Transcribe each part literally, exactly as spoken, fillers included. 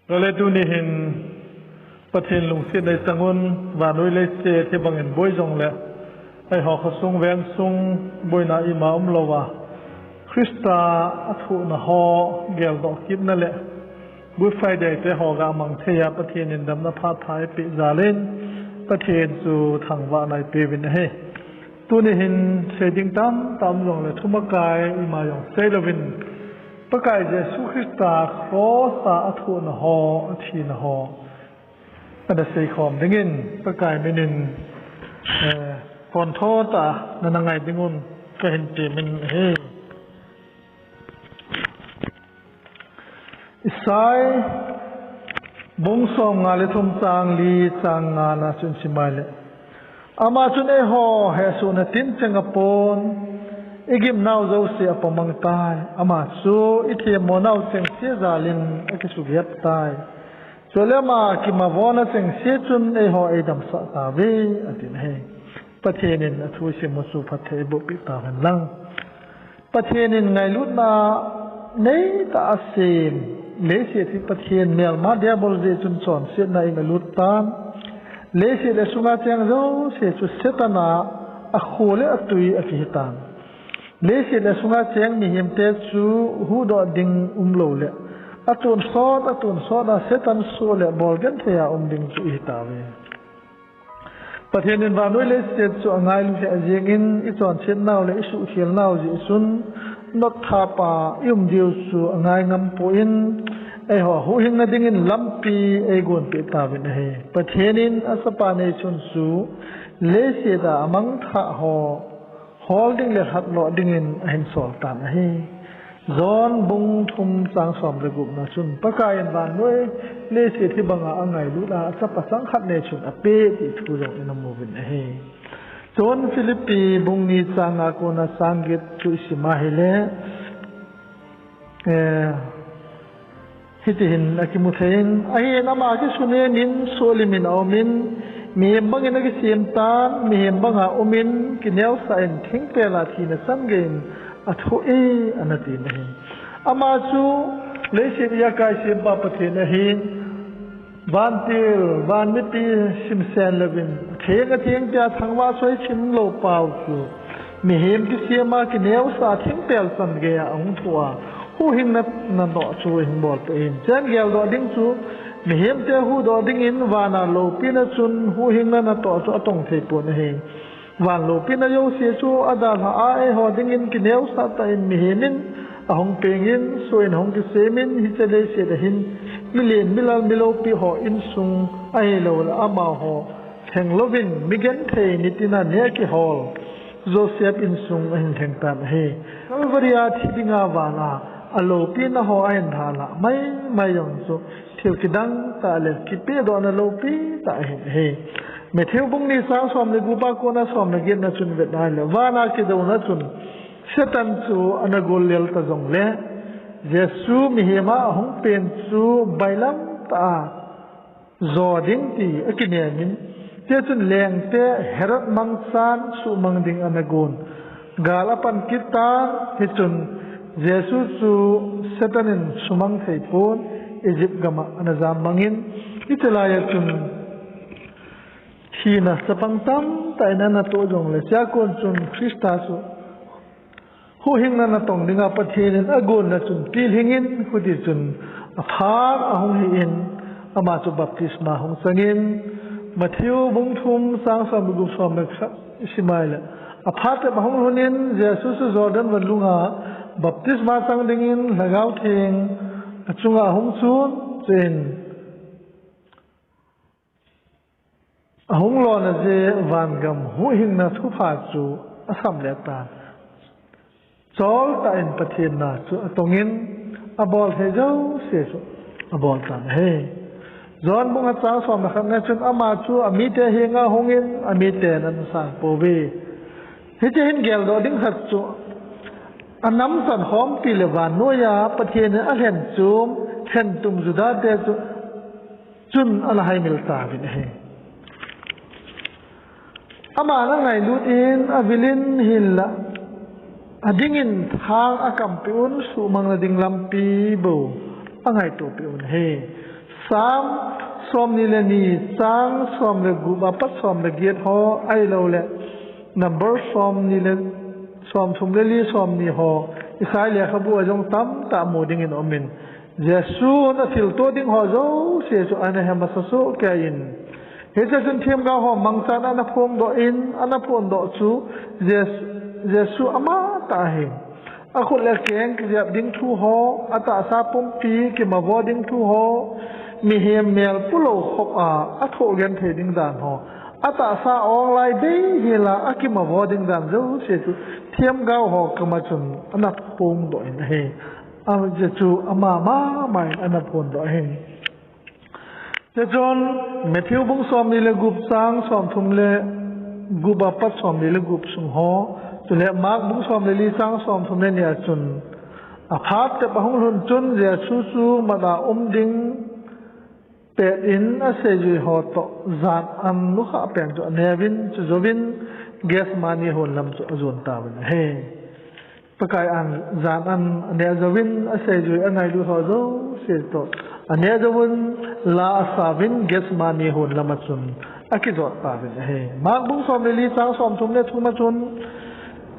Chule tuni hin Pathen lungsetna i chang un, vannoi leiset hi bangin boi jongle, eiho khosung vengsung boina ima umlouva, Christa a thohna ho geldoh kitna le Good Friday te ho ga mang thei a Pathen in damna phat pha eipeh jal in, Pathen chu thangvahna ipeuvin ahi. Tuni hin sei ding tamtah um jongle thumakai ima jong seilouvin, Pakai Jesu Christa cross a a thohna ho, a thina ho ana seikhom dingin Pakai minin, eh, pontho tah a nana ngai dingun kahin temin ahi. Isai bung somnga le thum chang li chang ngana chun simai le, Ama chun eiho hesohna tincheng apon, igimnau jouse apomang tai. Ama chu ithemmonau chengse jalin akisugep tai. Chule ama kimavona chengse chun eiho eidamsah tauve, atin ahi. Pathen in athu isim u chu phatthei eiboh peh tauhen lang. Pathen in ngailutna neitah a asem, leiset hi Pathen melma Diabol jeh chun chonsetna in alut tan. Leiset le sunga cheng jouse chu Satan a akho le atui akihitan. Leiset le sunga cheng mihemte chu huhdoh ding umloule, atonsot, atonsot a Satan soh le bolgenthei a um ding chu ihitauve. Pathen in vannoi leiset chu angailu lheh jengin, ichonsetnau le isuhkhelnau jeh chun, notthap a ium diu chu angai ngampoi, eiho huhhingna dingin lampi eigonpeh tauvin ahi. Pathen in achapa neichun chu leiset a amangthah ho hol ding le lhatlo dingin ahinsol tan ahi. John bung thum chang som le gupna chun, Pakai in vannoi leiset hi banga angailut a, achapa changkhat neichun apeh ti thu jong inamuvin ahi. Chun Philippi bung ni chang nga a kona chang get chu isim ahile, eh, hitihin akimu thei in, ahin ama kisunemin, sohlimin aumin, mihem bangin akisem tan, mihem banga umin, kineosah in thingpel a thina changeiyin athoh e, anatin ahi. Ama chu leiset a akai sempa Pathen ahin, vantil, van mipi simsen louvin, atheng atheng tia thangvah choi chimlou pau chu, mihem kisem a kineosah thingpel changeiya ahung thoh a, huhhingna natoh chu ahung bolpeh in. Chun geldoh ding chu, mihemte huhdoh dingin vana loupina chun huhhingna natoh chu atong theipon ahi. Van loupina jouse chu adalhah a eiho dingin kineosah tah in mihem in ahung pengin, soh in ahung kisemin, hiche leiset a hin milen milal miloupi ho insung ahiloule amaho lhenglouvin migenthei nitina neh a kihol Joseph insung ahin lhengtan ahi. Calvary a thi dinga vana aloupina ho ahin dalhah maimai jong chu thil kidang tah le kipehdohna loupi tah ahin ahi. Matthew bung ni chang som le gup a kona som le getna chun vet ahile, vana kidouna chun Satan chu ana gollel ta jongle, Jesu mihem a ahung pen chu bailam tah a jo ding ti akinemin, hichun lengte Herod mangchan suhmang ding ana gon. Gal apan kit tan, hichun Jesu chu Satan in sumang theipon, Egypt gam a ana jammangin, hiche laiya chun thina chapang tamtah in ana toh jongle, chua kon chun Christa chu huhhingna natong dinga Pathen in agonna chun pilhingin, hitichun aphat ahung hin, ama chu baptisma ahung changin, Matthew bung thum chang som le gup, som le khat isim ahile, aphat tep ahung lhunin, Jesu chu Jordan van lunga baptisma chang dingin Lhagao Theng achunga ahung chun, chuin ahung lona jeh vangam huhhingna thupha chu asamle tan. Choltah in Pathen na chu atongin, abol thei jouse chu abol tan ahi. John bung nga chang som le khatna chun ama chu amite henga hungin, amiten ana sangpouve. Hiche hin geldoh ding khat chu, anamchan khompi le vannoiya Pathen in alhenchum, lhentum Judate chu, chun ana haimil tauvin ahi. Aman angailut in, avilin hinla, adingin thang akampeh un, suhmangna ding lampi bou angaitopeh un ahi. Psalm somni le ni, chang som le gup apat som le get ho, ahilouleh Number somni le, somthum le li, somni ho, Isaiah lekhabu a jong tamtah mu dingin aumin, Jesun athilto ding ho jouse chu ana he masa sohkeiyin, hiche chun themgao ho mangchan ana phongdoh in, ana phondoh chu Jes-, Jesu amatah ahi. Akhut le akeng kijep ding thu ho, atahsa pumpi kimavo ding thu ho, mihem mel pulou khop a athoh genthei ding dan ho, atahsa ong lai bei hela akimavo ding dan jouse chu themgao ho kama chun ana phongdoh in ahi. Hiche chu ama mama in ana phondoh ahi. Chuchun Matthew bung somni le gup, chang somthum le gup apat somli le gup sung ho, chule Mark bung som le li, chang somthum le ni a chun, aphat tep ahung lhun chun Jesu chu mat a um ding pet in aseijui ho toh jan an nukhah pen chu aneuvin, chujouvin Gethsemane hon lam chu ajon tauvin ahi. Pakai in jan an aneh jouvin, aseijui angailut ho jouse toh aneh jouvin, la asauvin Gethsemane hon lama chun akijot tauvin ahi. Mark bung som le li, chang somthum le thum a chun,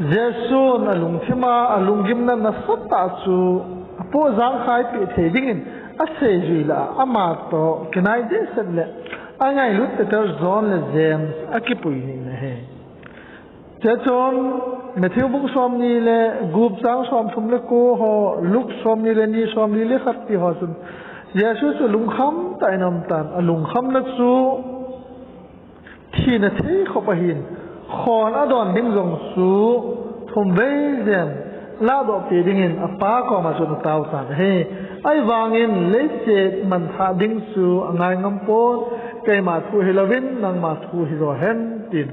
Jesun alungthim a, alunggimna nasatah chu apoh jangkhaipeh thei dingin aseijui lah a ama toh kinai dehset le angailut Peter, John le James akipui in ahi. Chuchun Matthew bung somni le gup, chang somthum le ko ho, Luke somni le ni, somli le khat ti ho chun, Jesu chu lungkham tah in aum tan, alungkhamna chu thina thei khop ahin, khon adon ding jong chu thumvei jen lahdoh peh dingin apa koma chun atao tan ahi. Ahivangin leiset manthah ding chu angai ngam pon, keima thu hilouvin nangma thu hijo hen, tin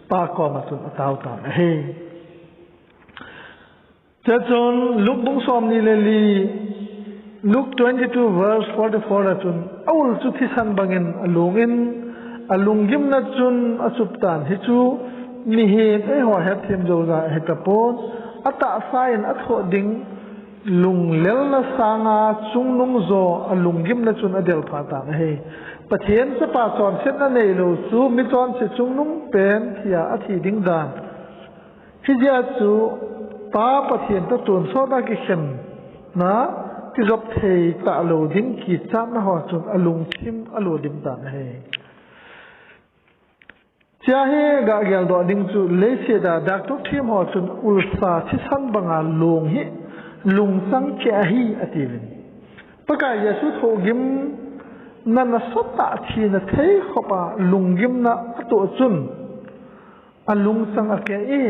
Pa koma chun atao tan ahi. Chuchun Luke bung somni le li, Luke twenty-two verse forty-four a chun, aul chu thisan bangin alungin, alunggimna chun achup tan, hichu mihem eiho hetthem jouva ahitapon, atahsa in athoh ding lunglelna sanga chungnung jo alunggimna chun adelpha tan ahi. Pathen chapa chonsetna neilou chu michonse chungnung pen thia athi ding dan. Hijeh a chu Pa Pathen toh tonsot a kikhenna kijop thei talou ding kichatna ho chun alungthim alodim tan ahi. Hichea hi gageldoh ding chu leiset a doctor them ho chun ulsa thisan banga long hi lungchang keh ahi atiuvin. Pakai Jesu thohgimna nasatah thina thei khop a lunggimna atoh chun alungchang akeh e,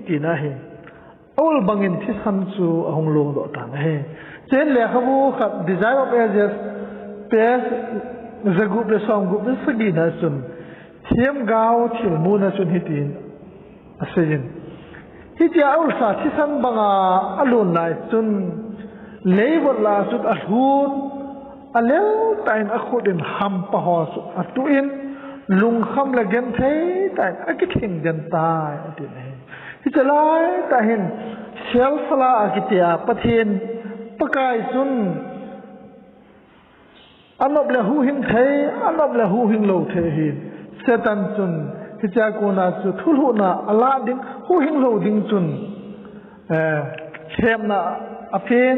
tina ahi. Aul bangin thisan chu ahung longdoh tan ahi. Chuin lekhabu khat, Desire of Ages, page jagup le somgup le sagina chun, themgao thilmuna chun hitin aseiyin, hitia ulsa thisan banga alon lai chun, leivot lah a chun alhut, alel tah in akhut in hampa ho chu atuh in, lungkham le genthei tah in akithing den tai, atin ahi. Hiche laitah hin, self love akiti a, Pathen, Pakai chun, anop le huhhing thei, anop le huhhing lou thei ahi. Satan chun, hichea kona chu thulhuhna alah ding, huhhing lou ding chun, eh, lhemna apen,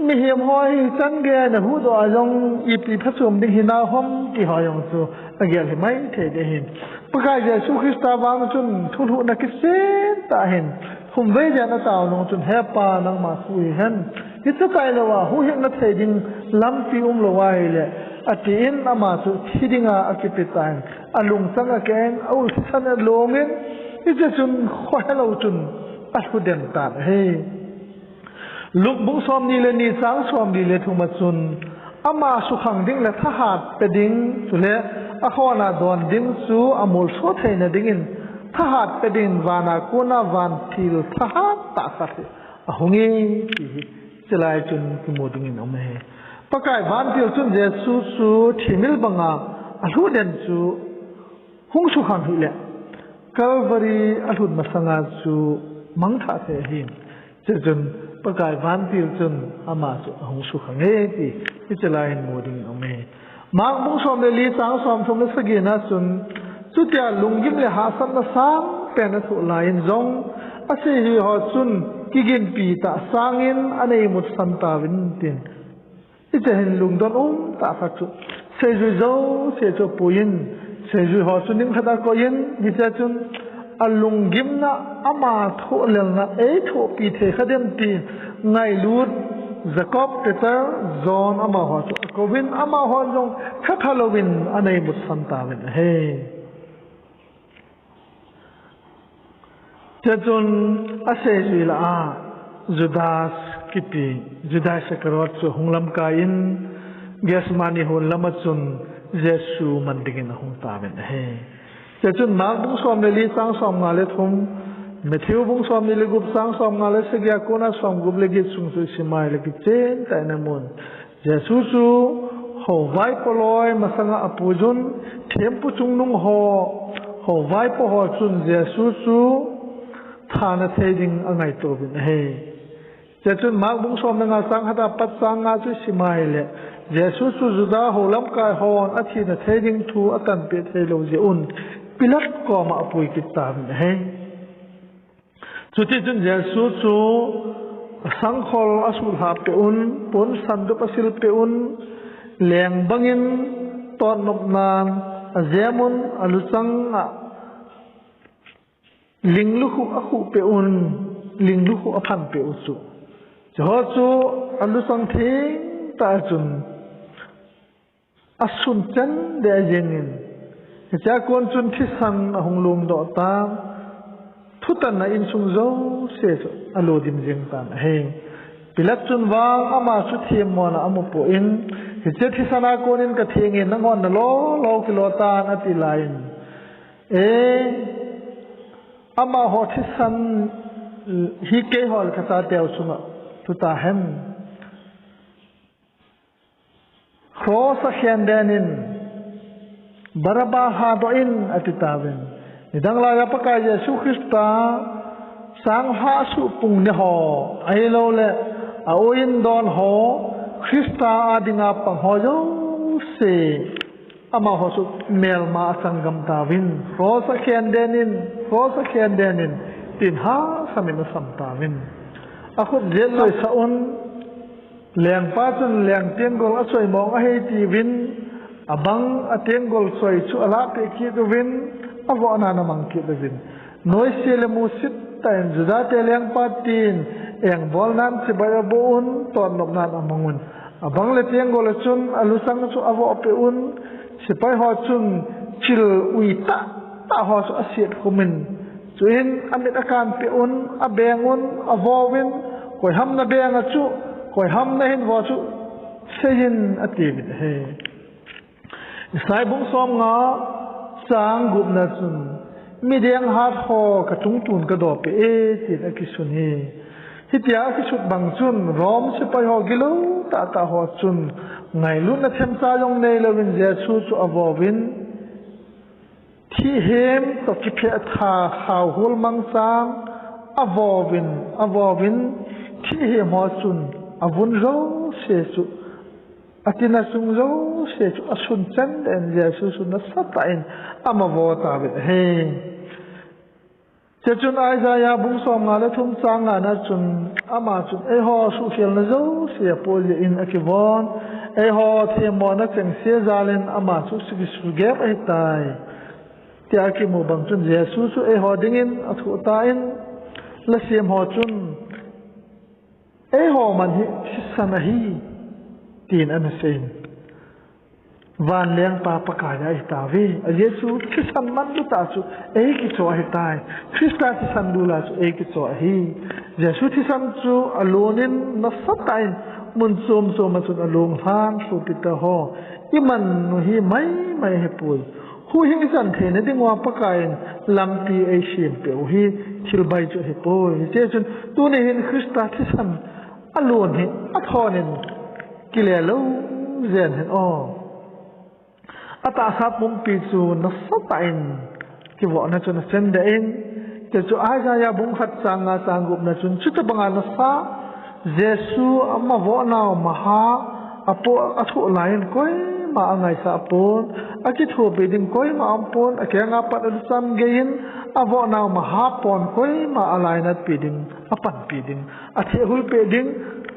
mihem ho hi chan gei a nahuhdoh a jong ipi phachom ding hinam ham ti ho jong chu agel himai thei ding ahi. Pakai Jesu Christa vang chun thulhuhna kisem tah ahin, thumvei jen atao nung chun, He Pa, nangma thu hihen, hiche tailouva huhhingna thei ding lampi umlou ahile, atin ama chu thi dinga akipe tan, alungchang akeh in, aul thisan alongin, hiche chun khohelou chun alhu den tan ahi. Luke bung somni le ni, chang somli le thum a chun, ama sukhang ding le thahat pe ding, chule akhona don ding chu amolso theina dingin, thahat pe dingin vana kona vantil thahat tah khat hi ahunge, ti hi hiche lai chun kimu dingin aume. Pakai vantil chun Jesu chu thimil banga alhu den chu hung sukhang hile, Calvary alhun masanga chu mangthah thei ahin, chuchun Pakai vantil chun ama chu ahung sukhange ti hiche lai hin mu dingin aume. Mark bung som le li chang som thum le sagi na chun, chutia lunggim le hahsatna sangpen athoh laiyin jong, aseijui ho chun kiginpi tah sangin ana imutsan tauvin tin. Hiche hin lungdon umtah khat chu, seijui jouse chu apuiyin, seijui ho chu ning khat a akoiyin, hiche chun alunggimna, ama thohlelna eithohpi thei kha dem ti ngailut Jacob, Peter, John amaho chu akouvin, amaho jong thakha louvin ana imutsan tauvin ahi. Chuchun aseijui lah a Judas kiti, Judas Iscariot chu hung lamkaiyin, Gethsemane hon lama chun Jesu man dingin ahung tauvin ahi. Chuchun Mark bung som le li chang somnga le thum, Matthew bung somni le gup chang somnga le sagi a kona somgup le get sung chu isim a ahile kichen tah in amun. Jesu chu houvaipo loi masanga apuiyun, thempu chungnung ho, houvaipo ho chun Jesu chu thana thei ding angaitouvin ahi. Chuchun Mark bung som le nga chang khat a pat chang nga chu isim a ahile, Jesu chu Juda ho lamkai hon athina thei ding thu atanpeh theilou jeh un, Pilat koma apui kit tauvin ahi. Chutichun Jesu chu sangkhol asuhlhap peh un, pon sandup asil peh un, leng bangin totnopnan ajemun, aluchang a linglukhuh akhuh peh un, linglukhuh aphan peh u chu, hicheho chu aluchang thengtah a chun asun chen deh jengin, hichea kon chun thisan ahung longdoh tan, thutanna insung jouse chu alo dim jeng tan ahi. Pilat chun vang ama chu themmona amupoi, hiche thisan a konin kathenge, nanghon nalo lo kilo tan ati laiyin, E, amaho thisan hi keiho le kachateu chunga tuta hem? Cross a khendenin, Barabba lhadoh in ati tauvin. Nidang laiya Pakai Jesu Christa changlhah suhpung neho, ahiloule a-u in don ho, Christa a dinga pang ho jouse, amaho chu melma achang gam tauvin, cross a khendenin, cross a khendenin, tin hahsamin asam tauvin. Akhut jet loisah un, lengpa chun leng tenggol achoimong ahi tiuvin, abang atenggol choi chu alahpeh kit uvin, avohnan amang kit uvin. Noise le musit tah in Judate lengpa tin engbolnan chibai aboh un, totnopnan amangun. Abang le tenggol a chun aluchang chu avohpeh un, sepaiho chun chil ui tahtah ho chu aset khumin, chuin amit akanpeh un, abengun, avouvin, koiham nabeng a chu, koiham nahin vo chu, seiyin atiuvin ahi. Isai bung somnga chang gupna chun, mideng hat ho katungtun kadopeh e, tin akisun hi. Hitia akisut bang chun Rom sepaiho gilou tahtah ho chun, ngailutna themcha jong neilouvin Jesu chu avouvin, thihhem toh kipheh tha khaohol mangchan avouvin, avouvin, thihhem ho chun avun jouse chu, atina chung jouse chu asun chen deh in Jesu chu nasatah in amavo tauvin ahi. Chuchun Isaiah bung somnga le thum chang ngana chun, ama chun eiho suhkhelna jouse apol jeh in akivon, eiho themmona chengse jalin ama chu kisugep ahitai, tia akimu bang chun Jesu chu eiho dingin athoh tan, lasemho chun, eiho man hi thisan ahi, tin anaseiyin. Van lengpa Pakai ahitauve. Ajeh chu thisan manlutah chu eikichoh ahitai. Christa thisan lula chu eikichoh ahi. Jesu thisan chu alonin nasatah in mun chom choma chun alonglhan, sopite ho. Iman u hi maimai ahipoi. Huhhing ichan theina dinguva Pakaiyin lampi eisempeh u hi thil bai chu ahipoi. Hiche chun tuni hin Christa thisan alon hi athonin kile lou jen hen o. Atahsa pumpi chu nasatah in kivohna chun achen deh in, hiche chu Isaiah bung khat chang nga chang gupna chun, chutobanga nasa Jesu amavohnau maha apo athoh laiyin koima koima angaisah pon, akithopi ding koima aumpon, akenga pat aluchang geiyin, avohnau maha pon koima alainatpi ding, apanpi ding, athehhulpeh ding,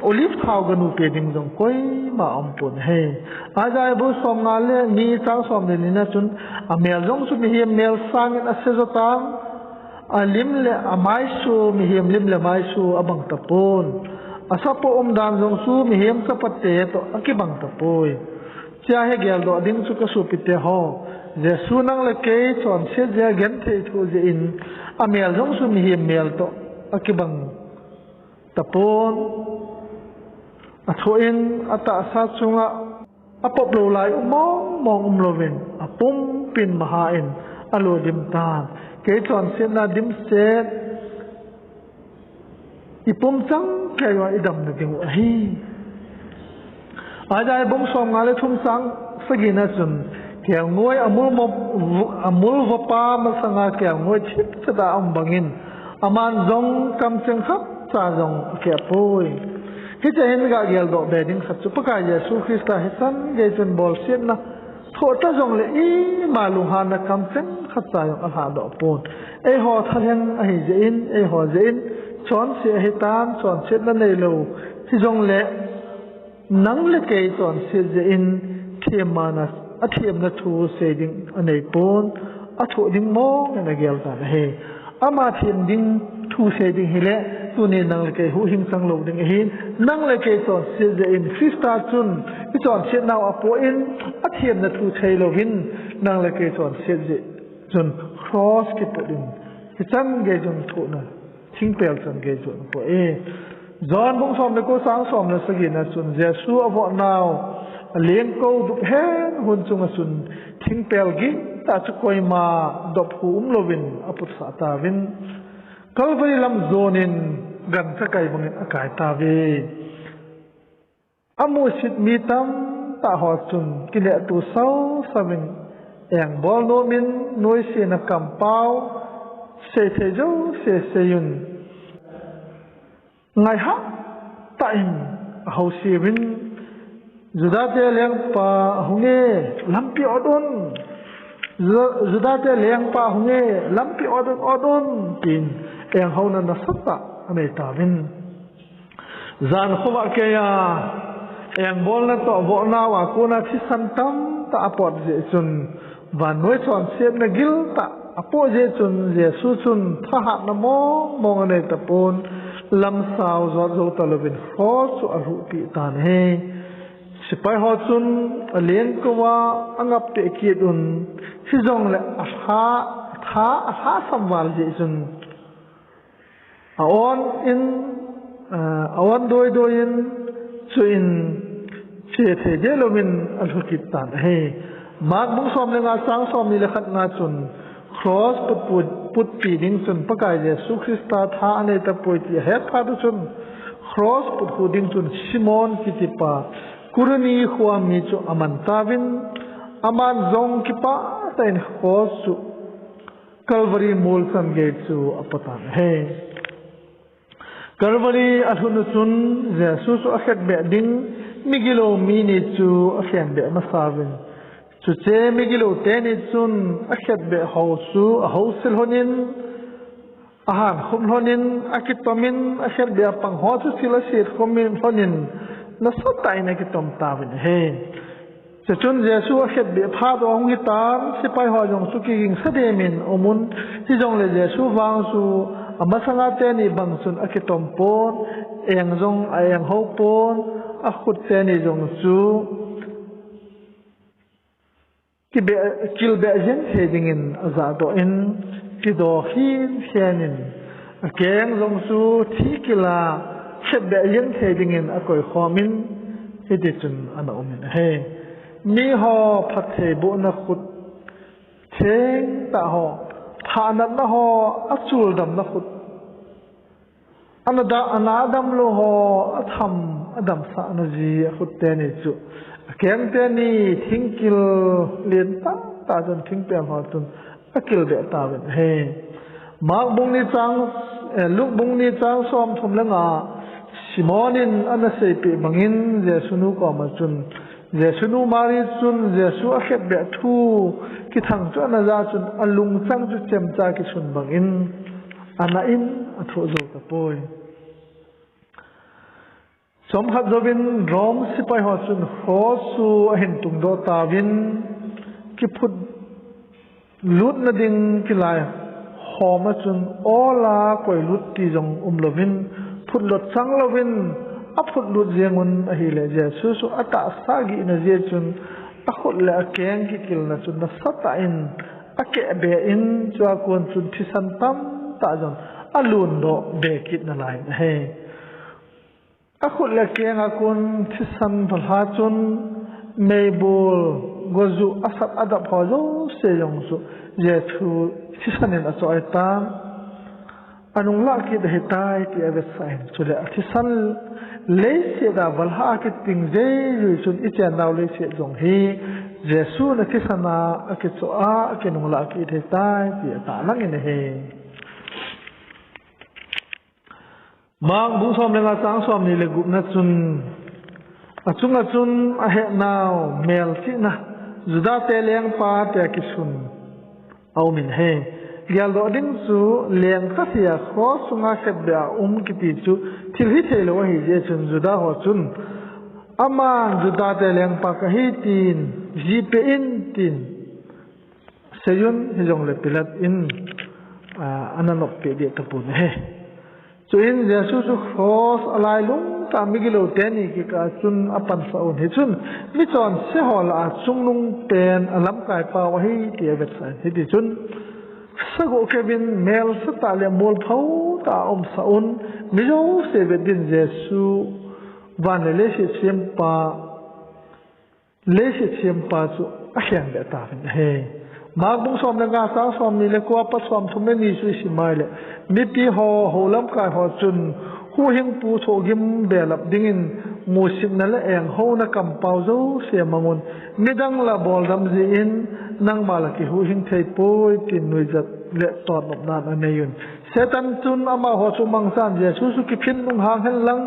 olive thao ganupe ding jong koima aumpon ahi. Isaiah bung somnga le ni chang somle nina chun, amel jong chu mihem mel sangin asejo tan, alim le amaisu mihem lim le maisu abang tapon, asapoh umdan jong chu mihem sapate toh akibang tapoi. Chea hi geldoh ding chu kasopiteho, Jesu nang le kei chonset jeh a genthei thoh jeh in, amel jong chu mihem mel toh akibang tapon, athoh in atahsa chunga apop lou lai um mong mong umlouvin, apumpin maha in alodim tan. Kei chonsetna dimset, ipum changkeiya idamna dingu ahi. Isaiah bung somnga le thum chang sagina chun, kelngoi amul mo-, amul vopa masanga kelngoi thipchet a aum bangin, aman jong kamcheng khatcha jong akehpoi. Hichea hin gageldoh be ding khat chu Pakai Jesu Christa hichan gei chun bolsetna thoh ta jongle ima lunghanna kamcheng khatcha jong alhadoh pon. Eiho thalheng ahijeh in, eiho jeh in chonse ahitan, chonsetna neilou hijongle, nang le kei chonset jeh in themna, athemna thu sei ding aneipon, athoh ding mongin agel tan ahi. Ama them ding thu sei ding hile, tuni nang le kei huhhing chang lou ding ahin, nang le kei chonset jeh in Christa chun ichonsetnau apoh in, athemna thu theilouvin, nang le kei chonset jeh chun cross kiput in, hichan gei chun thohna, thingpel chan gei chu apoh e. John bung som le ko chang som le sagina chun Jesu avohnau alengkou duphen hun chunga chun thingpel gihtah chu koima dopkhu umlouvin aputsah tauvin, Calvary lam jonin gancha kai bangin akai tauve. Amusit mi tamtah ho chun kinehto saosaovin, engbol nomin, noisena kampao seithei jouse seiyun, ngaihah tah in ahouseuvin, Judate lengpa ahunge, lampi ot un. Ju-, Judate lengpa ahunge, lampi ot un, ot un, tin enghouna nasatah anei tauvin. Jan khovah keiya engbolna toh vohnauva kona thisan tamtah apot jeh chun, vannoi chonsetna giltah apoh jeh chun Jesu chun thahatna mong mong anei tapon, lamsao jot jou talouvin cross chu alhuhpeh tan ahi. Sepaiho chun alengkouva angap peh kit un, hijongle atha, atha, atha samval jeh chun, a-on in, a-on doidoi in, chuin chethei dehlouvin alhu kit tan ahi. Mark bung som le nga chang somni le khatna chun, cross put, put, putpi ding chun Pakai Jesu Christa tha anei tapoi ti ahet phat uchun, cross putkhu ding chun Simon kitipa, Kureni khoa mi chu aman tauvin, aman jong kipah tah in cross chu Calvary mol chan gei chu apotan ahi. Calvary alhun uchun Jesu chu akhetbeh ding migilou mi ni chu akhenbeh masauvin, chuche migilou teni chun akhetbeh ho chu ahousil lhonin, ahankhum lhonin, akitomin, akhetbeh a pangho chu thil aset khum lhonin, nasatah in akitom tauvin ahi. Chuchun Jesu akhetbeh phat u ahung hitan, sepaiho jong chu kigingsa demin aumun, hijongle Jesu vang chu amasanga teni bang chun akitompon, eng jong a-enghoupon, akhut teni jong chu kibeh, kilbeh jeng thei dingin ajahdoh in, kido khenkhen in, akeng jong chu thikila khetbeh jeng thei dingin akoikhomin, hitichun ana umin ahi. Miho phattheibohna khut, thengtah ho, phahnatna ho, achuldamna khut, ana da, ana adamlou ho, atham, adamsahna ji akhut teni chu, akeng teni thingkil lentah tah chun thingpel ho chun akilbeh tauvin ahi. Mark bung ni chang, eh, Luke bung ni chang somthum le nga, Simon in ana seipeh bangin Jesu nu koma chun, Jesu nu Mari chun Jesu akhetbeh thu kithang chu ana ja chun alungchang chu chemcha kisun bangin ana in athoh jou tapoi. Chomkhat jouvin Rome sepai ho chun cross chu ahin tungdoh tauvin, kiphut lutna ding kilai hom a chun ola koilut ti jong umlouvin, phutlut chang louvin aphutlut jengun ahile, Jesu chu atahsa gihna jeh chun akhut le akeng kikilna chun nasatah in akehbeh in, chua kon chun thisan tamtah jong alundoh be kit nalai ahi. Akhut le akeng a kon thisan valha chun meibol, gojuh, asat adap ho jouse jong chu Jesu thisan in achoh ahitan, anunglah kit ahitai ti avetsah in, chule athisan leiset a valha a kiting jeijui chun ichennau leiset jong hi Jesun athisan a akichoh a akinunglah kit ahitai ti atahlang in ahi. Mark bung som le nga chang somni le gupna chun, achunga chun ahetnau melchihna, Judate lengpa tia kisun aumin ahi. Geldoh ding chu leng khat hia cross chunga khetbeh a um kiti chu thil hitheilou ahijeh chun Juda ho chun, aman Judate lengpa kahi tin, jihpeh in tin seiyun, hijongle Pilat in ana noppeh deh tapon ahi. Chuin Jesu chu cross a lailung tah a migilou teni kikah a chun apansah un, hichun michonse ho lah a chungnungpen alamkaipau ahi ti avetsah in, hitichun sagoh keuvin melsatah le molphou tah a umsah un, mi jouse vet din Jesu van le leiset sempa, leiset sempa chu akhenbeh tauvin ahi. Mark bung som le nga chang somni le ko apat somthum le ni chu isim uleh, mipi ho, houlamkai ho chun huhhingpu thohgim belap dingin musitna le enghouna kampau jouse mangun, midang lah boldam jeh in nangma lah kihuhhing theipoi tin nuijat le totnopnan aneiyun. Satan chun amaho chu mangchan Jesu chu kiphin lunghang henlang,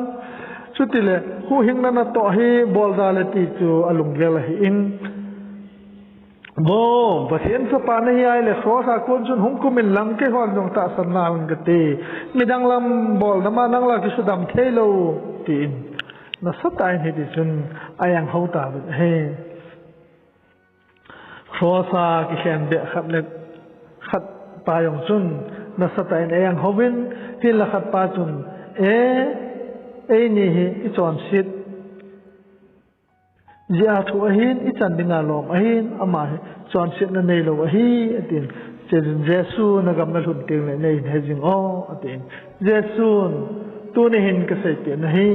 chutile huhhingna natoh hi bolda le ti chu alunggel ahin, Vo, Pathen chapa nahi ahile cross a kon chun hung kum inlang, keihon jong tahsan nauvin kate, midang lah boldam a nang lah kisudam theilou, tin nasatah in hitichun a-enghou tauvin ahi. Cross a kikhenbeh khat le khat pa jong chun nasatah in a-enghouvin, hinla khat pa chun, E, eini hi ichonset jeh a thoh ahin, ichan dinga lom ahin, ama hi chonsetna neilou ahi, atin. Chuin Jesu, nagam nalhun tengle neihin he jing o, atin. Jesun, tuni hin kaseipeh nahi,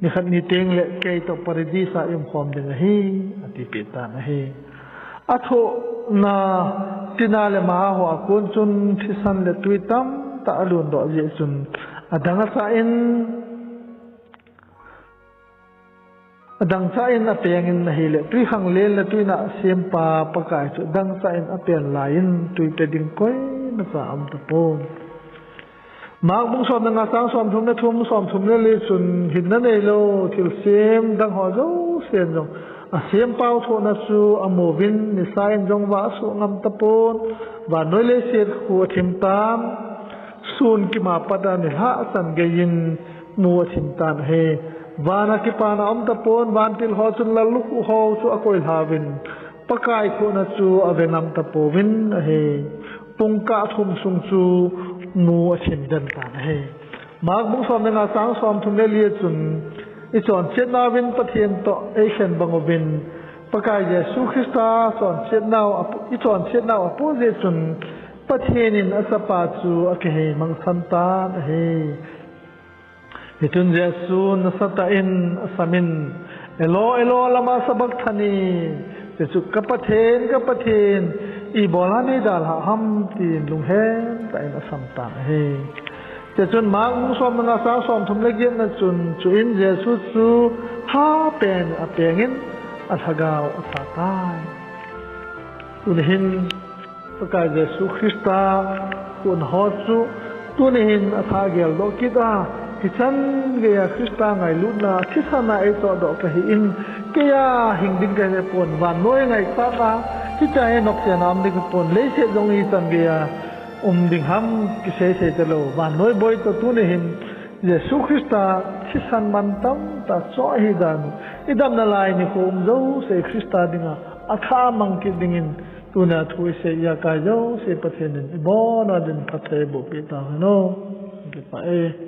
nikhat ni tengle keitoh Paradis a i-umkhom ding ahi, atipeh tan ahi. Athohna tina le maha hoa kon chun thisan le twi tamtah alundoh jeh chun adang acha in, adangchah in apengin ahile, twikhanglen le twinah sempa Pakai chu dangchah in apen laiyin twipe ding koimacha aum tapon. Mark bung som le nga chang somthum le thum, somthum le li chun hinna neilou thilsem dang ho jousen jong asempau thohna chu amuvin, nisa in jong vah asuh ngam tapon, vannoi leiset khu athim tan, sun kima pat a nilhah chan geiyin mu athim tan ahi. Van a kipana aum tapon, vantil ho chun lallukhuh ho chu akoilhauvin, Pakai khuhna chu ave ngam tapouvin ahi. Pungkah thum sung chu mu athim den tan ahi. Mark bung som le nga chang somthum le li a chun, ichonsetnauvin Pathen toh eikhen bang uvin, Pakai Jesu Christa chonsetnau, ichonsetnau apoh jeh chun Pathen in achapa chu akiheimangsan tan ahi. Hichun Jesun nasatah in asamin, Elo, Elo, lama sabakthani, chuchu, Ka Pathen, ka Pathen, ibola neidalhah ham, tin lunghem tah in asam tan ahi. Chuchun Mark bung som le nga chang somthum le getna chun, chuin Jesu chu hapen apengin alhagao atha tai. Tuni hin Pakai Jesu Christa khuhna ho chu tuni hin atha geldoh kit a, Ichan geiya Christa ngailutna thisan a eichohdoh kahi in, keiya hing ding kahi pon, vannoi ngaikhat a, hichea hi nopsena um ding pon, leiset jong ichan geiya um ding ham kiseisei talou. Vannoi boi toh tuni hin Jesu Christa thisan mantam tah choh ahi dan u, idamna lai nikho um jouse Christa dinga atha mang kit dingin, tunia thu isei ijakai jouse Pathen in ibon uva din phatthei bohpeh tauhen o. Kipah e.